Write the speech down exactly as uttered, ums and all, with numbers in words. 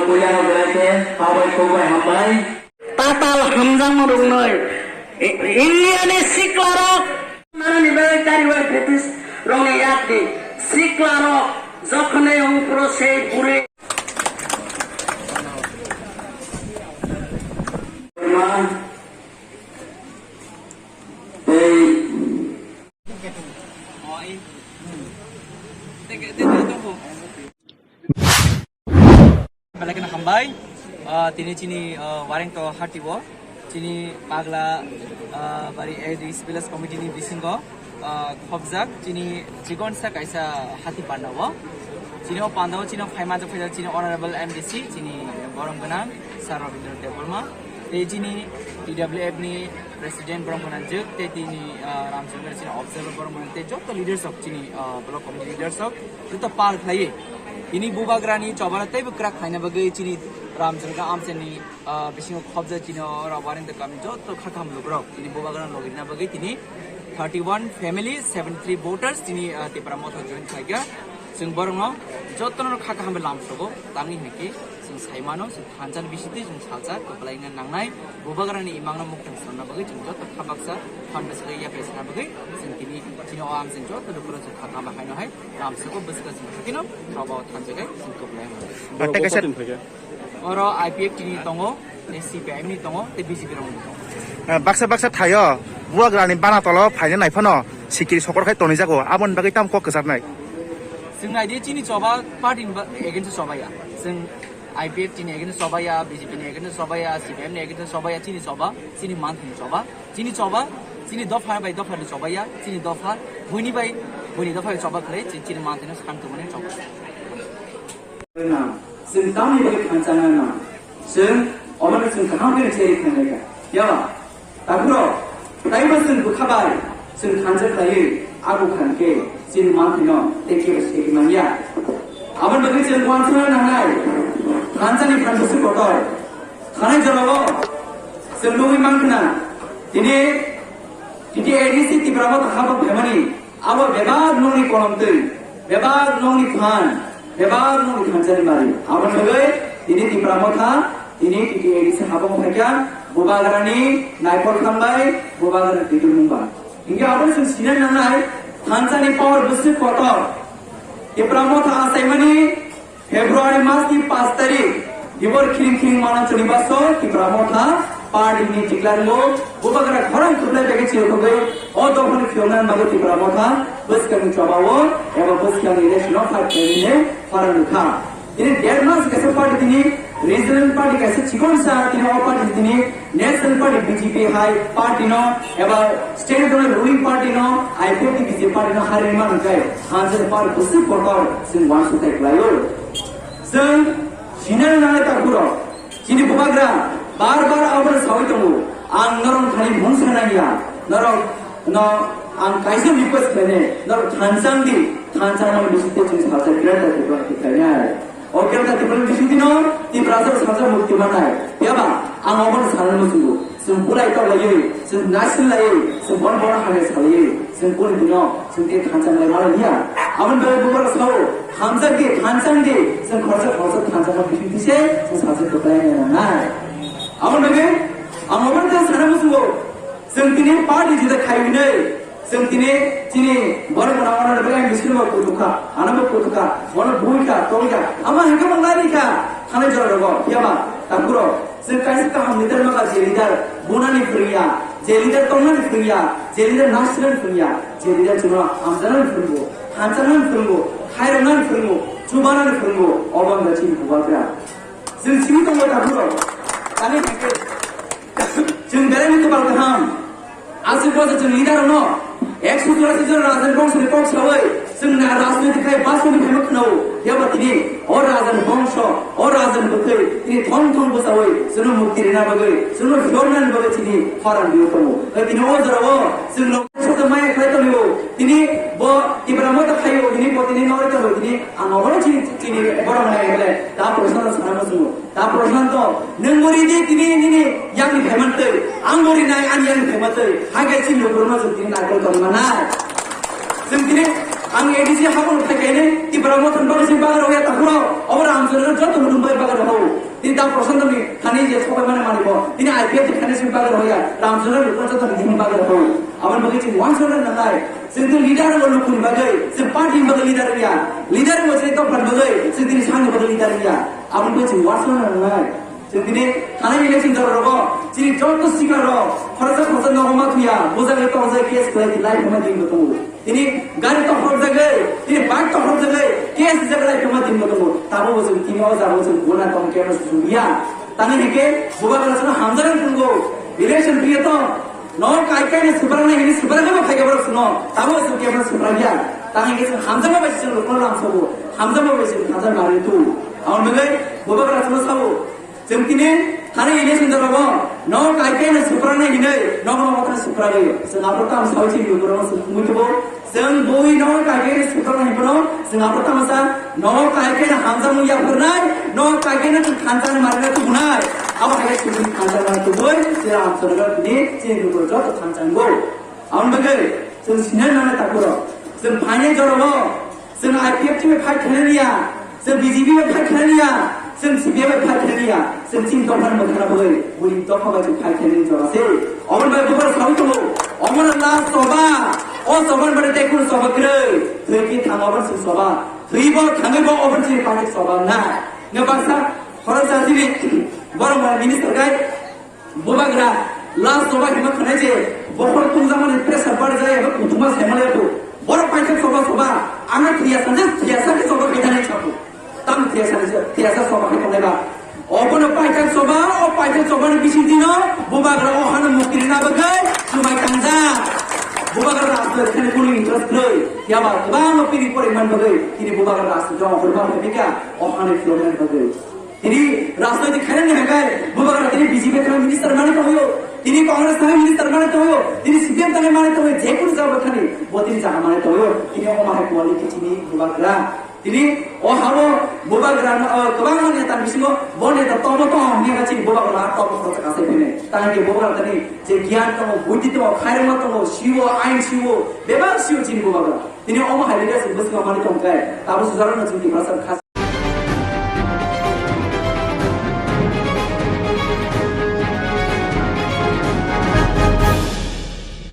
Puya belai khe pabai kokbai hambai. Tatal hamjakma roknwi I-, India ni sikla rok. Nani belai kariwai British rokni yakni sikla rok jokhonai ungpro sei buri. Tei Belai kheno hambai. Ah, tini chini, ah, Warengto hati o chini Pagla, ah, Bari A D C Village Committee ni bisingo, ah, khobjak chini chikonsa kaisa hati panda o. Chini o panda o chini o phai manjak phaijak chini Honorable M D C chini borom gwnang Sir Rabindra Debbarma. Tei chini T W F ni President borom gwnang jwk tei tini, ah, Ramchandra chini observer borom gwnang tei joto leaders rok chini, ah, block committee leaders rok joto pal khlaiwi tini bubagrani chobano teibo kwrak khlaina bagwi chini Ramchandra amchani, ah, bisingo khobjak chini o Warengto kami joto kha kaham lukurok tini bubagrano logina bagwi tini thirty one family seventy three voters tini, ah, Tipra Motha join khlaikha. Chwng borokno jotono kha kaham bai lamsogo tangwi hinkhe chwng saimano. Thansa ni bisingtwi chwng salsa kwplaina nangnai, bubagrani imangno mukhung sonna bagwi chwng joto kha baksa phan bwswk yaphai sana bagwi chwng tini chini o amchwng joto lukurok chwng kha kama haino hai lamsoko bwswk chwng hakino choba o thansa khe chwng kwplai. Batai kaisa oro I P F T ni tongo, tei C P I M ni tongo, tei B J P rokni tongo. Eh, baksa baksa thaio bubagrani bana tolo phaina nai phano sikiri sokor khai tonwi jago, aboni bagwi tamo kok kwchaknai. Chwng naidi chini choba party ni ba-, against choba ya. Chwng I P F T ni against choba ya, B J P ni against choba ya, C P I M ni against choba ya, chini choba, chini manthani choba, chini choba, chini dopha bai dopha ni choba ya, chini dopha, buini bai, buini dopha bai choba khlai, chi-, chini manthani swkang tongmani choba. Chwng tamni bagwi thansa nangna, chwng omono chwng kaham khe cheri khanai kha. Yaba? Takhurok, taibo chwng bwkha bai chwng thansa khlaiwi abo khan khe chini manthwino tei kebo segi manya. Aboni bagwi chwng uansukna nangnai, thansa ni thansa se kotor. Thanai jorao chwng nugwi mankha na, tini T T A D C Tipra Motha habo phaimani abo bebak nokni kolomtwi, bebak nokni phan, bebak nokni thansa ni mari. Aboni bagwi tini Tipra Motha, tini T T A D C habong phaikha, bubagrani naikol khambai, bubagrani twiturmung ba. Hinkhe abo chwng sina nangnai, thansa ni power bwswk kotor. Tipra Motha achaimani February mas ni paanch tarik, dibor khiring khiring mana chwni baso Tipra Motha party ni tiklango bubagra khorang thuplai bagi chirokogwi o dophani phiyokna bagwi Tipra Motha bwskangni chobao eba bwskangni election o fight khlaimani khorang rwkha. Tini der mas kaisa party tini regional party kaisa chikonsa tini o party tini National Party B J P hai party no eba state level ruling party no I P F T B J P party no hari ma hwnkai hanjani par bwswk kotor chwng uansukthai khlaio. Chwng sinai nangnai takhurok chini bubagra bar bar abono sawi tongo, ang norok thani mungsa nangya, norok no ang kaisa request khlainai, norok thansa wngdi, thansa wngmani bisingtwi chwng salsa greater Tripura khe khlainai. O Greater Tripura ni bisingtwi no Tiprasa rok salsa mukti mannai. Phiya ba ang obono sanani muchungo. Chwng bulai toklaiwi, chwng naising laiwi, chwng bono bono hamya salaiwi, chwng kuni dino, chwng tei thansa mwnai mano hiya. Aboni bagwi bubagra sao, hamjakdi, thansangdi, chwng khoroksa khoroksa thansa no bisingtwi se, chwng salsa kwplai nai nangnai. Aboni bagwi ang obono tei sana muchungo. Chwng tini party juda khai hwnwi, chwng tini chini borok rok ano bagwi ang bisingo kutukha, ano bo kutukha, bono buikha, tongkha, ama hwnkhe bo nairikha, thanai jora rogo, phiya ba, takhurok, chwng kaisa kaham leader maka je leader bunani phwrwngya, je leader tongnani phwrwngya, je leader nasirani phwrwngya, je leader chwngno hamjaknani phwrwngo, thanjaknani phwrwngo, khairoknani phwrwngo, chubanani phwrwngo, obo wngkha chini bubagra. Chwng simi tongo takhurok, tani hwnkhe chwng belai ni kwpal kaham. Aswk bosa chwng leader no ekso churasi jon raja ni bongso ni kok sawi chwng na rajniti khai basmani phaima khwnao. Phiya ba tini o raja ni bongso, o raja ni bwkhwi tini thong thong bwchawi chwngno mukti rina bagwi, chwngno phiyoknani bagwi chini khorang biyo tongo. Tei tini o jorao chwngno soto maya khlai tongwi o. Tini bo Tipra Motha khai o, tini bo tini nori tongo, tini ang obono chini, chini borok nai khle ta Prashant sana muchungo. Ta Prashant, nwng bo ri di tini nini yakni phaimantwi, ang bo rinai ani yakni phaimantwi, hai khe chini lukurokno chwng tini naikol tongwi mannai. Chwng tini Ang A D C habuno phaikhaini Tipra Motha ni bagwi simi bagwi rwya takhuro, obo Ramchandra joto hwnwi bagwi rwo. Tini ta Prashanto ni thani je sobai mani mani bo, tini I P F ni thani simi bagwi rwya, Ramchandra ni joto ni bagwi rwo. Aboni bagwi chini wansukna nangnai, chini leader bo lukuni bagwi, chini party ni bagwi leader ya, leader bo chini tongphani bagwi, chini tini sangni bagwi leader ya. Aboni bagwi chini wansukna nangnai. Chwng tini thanai election jora rogo chini joto sikar rok khoroksa khoroksa nogo ma thuya, bujagwi tongjak case khlai di lai phama din bo tongo. Tini gari tokhorjagwi, tini bike tokhorjagwi case rijak lai phama din bo tongo. Tabo bo chwng tini o jaga o chwng guna tong khe no susuya. Tani hike bubagra chwng hamjagwi tongo. Election priya to no kai kai ni subrang nai hini subrang nai phai gabra suno. Tabo chwng khe no subrang ya. Tani hike chwng hamjagma bai chwng rokno lam sobo. Hamjagma bai chwng hamjagma ri tu. Amon belai bubagra chwng sabo. Chwng tini thani election jora bo no kaikai no suprana hinwi no no thani supragwi. Chwng abo tam sawi chini bukurang chwng mui tubo. Chwng bui no kaikai no suprana hinwi no chwng abo tam sa no kaikai no hamjak mung ya phurnai, no kaikai no chwng khansa ni marina tubunai. Abo hai chwng khansa marina tubui chwng am sorga ni chini bukurang joto khansa ngo. Amon bagwi chwng sinai nana takuro. Chwng phainai jora bo Chwng I P F T bai fight khlainani ya, chwng B J P bai fight khlainani ya, chwng C P I bai fight khlainani ya, chwng chini dopha ni mwkhana bagwi, buini dopha bai chwng fight khlainani jora se. Omo bai bubar sawi tongo, omo no last choba, o choba ni bagwi tei kunu choba kwrwi, thwi ki thang obo chwng choba, thwi bo thangwi bo obo chini party choba na. Nge baksa, khoroksa chini, borok bai minister kai, Bubagra, last choba hima khwnai je, bokhor tungjakmani pressure bar jaya, eba kuthuma saimanle bo. Borok paithak choba choba, ano thiyasa je, thiyasa khe choba khe thani chapo. Tam thiyasa je, thiyasa choba khe tongnai ba. Obono paithak choba, o paithak choba ni bising dino, bubagra o hano mukti rina bagwi, chumai tangja. Bubagra rasta khani kunu interest kwrwi. Yaba, kwbangma pini pori man bagwi, tini bubagra rasta joma hurma bika, o hano philomani bagwi. Tini rajnoitik khainani hwnkhe bubagra tini B J P thani minister mani tongwi, tini Congress thani minister mani tongwi, tini C P M thani mani tongwi, je kunu jaga thani bo tini jaga mani tongwi, tini omo hai quality tini bubagra. Tini o hao bubagra no, o kwbangma neta bisingo bo neta tomo tong hwnwi hwnba chini bubagra tomo khoroksa kasai phini. Tangke bubagra tini je giyan tongo, buddhi tongo, khairokma tongo, siwo, ain siwo, bebak siwo chini bubagra. Tini omo hai leadership bwskango mani tongkhe, tabuk sujakrokno chini Tiprasa khas